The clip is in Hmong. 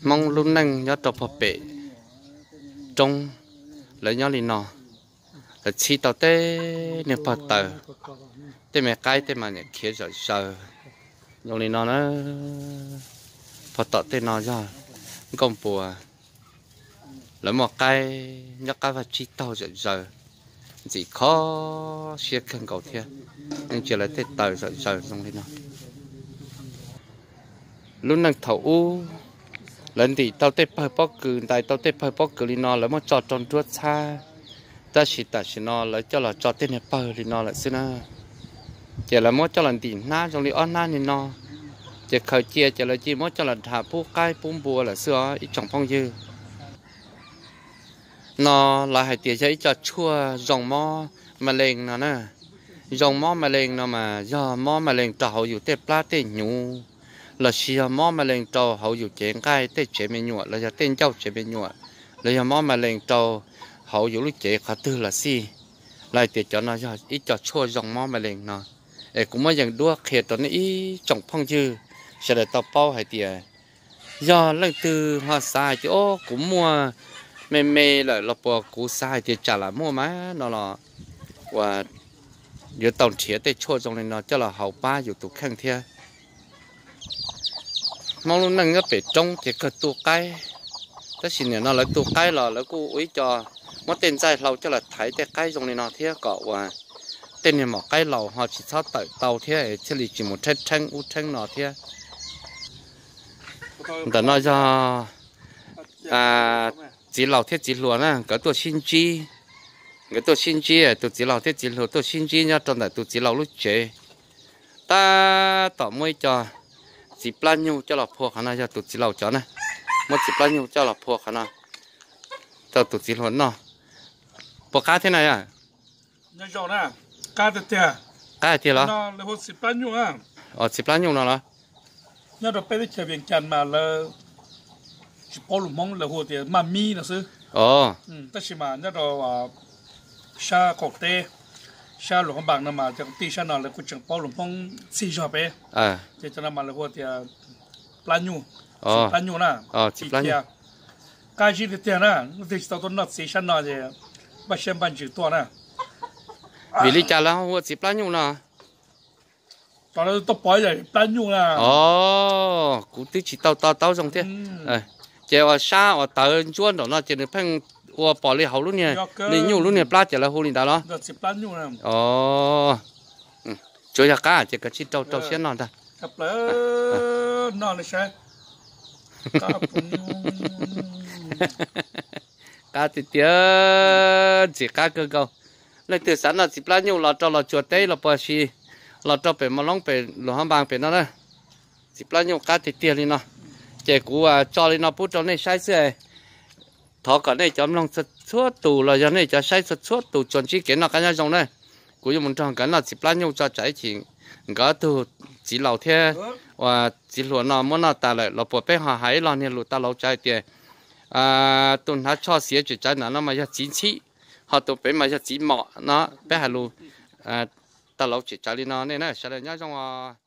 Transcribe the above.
Hmoob lub neej nyob rau puag pem roob, lawv nyob li no, lawv txhib tau tej niag pawg taws, tej me qaib tej mas niam khiav zawm zaws zoo li no na. Puag tom tej no yog Nkauj Npua, lawv muaj qaib nyob qab vaj tsib taug zawm zaws, ntxim kho siab kawg nkaus thiab, yeej tsis lawv tej taws zawm zaws zoo li no. Lub neej thaum ub, lawv ntim tau tej pawg pob kws, ntais tau tej pawg pob kws li no, lawv muab tso rau nruab txhab, tab sis tam sim no lawv coj los tso tej niag pawg li no lawm xwb na. Ces lawv muab coj los ntim hnab zoo li ob hnab li no, ces khaws cia ces lawv cia muab coj los dhas pub qaib pub npua lawm xwb os ib tsoom phooj ywg. No lawv hais tias yog ib co tshuaj zoo mob ma lees no na. Zoo mob ma lees no mas yog mob ma lees rau hauv yus tej plab tej hnyuv, lossis yog mob ma lees rau hauv yus cev nqaij tej tsev me nyuam los yog tej ncauj tsev me nyuam, los yog mob ma lees rau hauv yus lub cev qhov twg los xij. Lawv hais tias cov no yog ib co tshuaj zoo mob ma lees no. Es kuv muab yees duab qhia rau nej ib tsoom phooj ywg sawv daws tau paub hais tias yog leej twg ho xav hais tias o kuv muaj me me lawm los puas kuv xav hais tias tsam lam muaj mas no los uas yuav tau nrhiav tej tshuaj zoo li no coj los haus pab yus tus kheej thiab. Hmoob lub neej nyob pem roob ces kawg tu qaib, tab sis nim no lawv tu qaib los lawv kuj ua ib co muab tej ntxaij hlau coj los thaiv tej qaib zoo li no thiab kom uas tej niag maum qaib laus ho tsis txhob tawm tau thiab thiaj li tsis mus rheeb rheeb ub rheeb no thiab. Ntawm no yog txiv laus thiab txiv hluas na, nkawd tuaj sib ntsib, nkawd tuaj sib ntsib, tus txiv laus thiab txiv hluas tuaj sib ntsib nyob rau ntawm tus txiv laus lub tsev. Tab tom muab ib co txiv plab nyuj coj los phua qhov no, yog tus txiv laus cov na, muab txiv plab nyuj coj los phua qhov no rau tus txiv hluas noj. Puas qab thiab na yom? Qab tiag tiag los? Txiv plab nyuj no los? Nyob rau peb teb chaws Vias Cas mas lawv tsis paub lus Hmoob, lawv hu tias maj mib no xwb. Tab sis mas nyob rau sab qaum teb, sab Luas Phab Npas no mas cov kwv tij sab no lawv kuj tseem paub lus Hmoob txhij zog peb. Ces cov no mas lawv hu tias plab nyuj, txiv plab nyuj na. Qab zib tiag tiag na, leej twg tsis tau tuaj noj txiv sab no ces npaj siab npaj ntsws tuaj na. Vim li cas lawv ho hu ua txiv plab nyuj no? Tau pov plab nyuj na. Os, kuv twb tsis tau to taub zoo thiab. Ces uas sab uas tawv ntsuab nraum no ces nws pheej ua pom li hauv lub niag, li nyuj lub niag plab ces lawv hu li ntawd los? Os, tsuas yog qab ces koj tsij rau rau siab noj ntag. Qab tiag tiag, ntxim qab kawg nkaus. Leej twg xav noj txiv plab nyuj los rau Los Tsuas teb los puas si, los rau pem Mos Loob pem Luas Phab Npas pem no na. Txiv plab nyuj qab tiag tiag li no. Ces kuv tso li no pub rau nej saib xwb. Thov kom nej cov mloog txhua tus los yog nej cov saib txhua txhua tus tsuas ntsib kev noj qab nyob zoo na. Kuv yuav mus nrog nkawd noj txiv plab nyuj tso tsam ib chim nkawd ob tug txiv laus thiab uas txiv hluas no muab noj tas lawm los puas peb ho hais ib lo niag lus tau laus tsav hais tias tus hnav tsho xiav tseem tsawv ntawm no mas yog txiv ntxhib, ho tus pem mas yog txiv mom no. Peb hais lus tau laus tseem tsawv li no nej na, sawv daws nyob zoo os.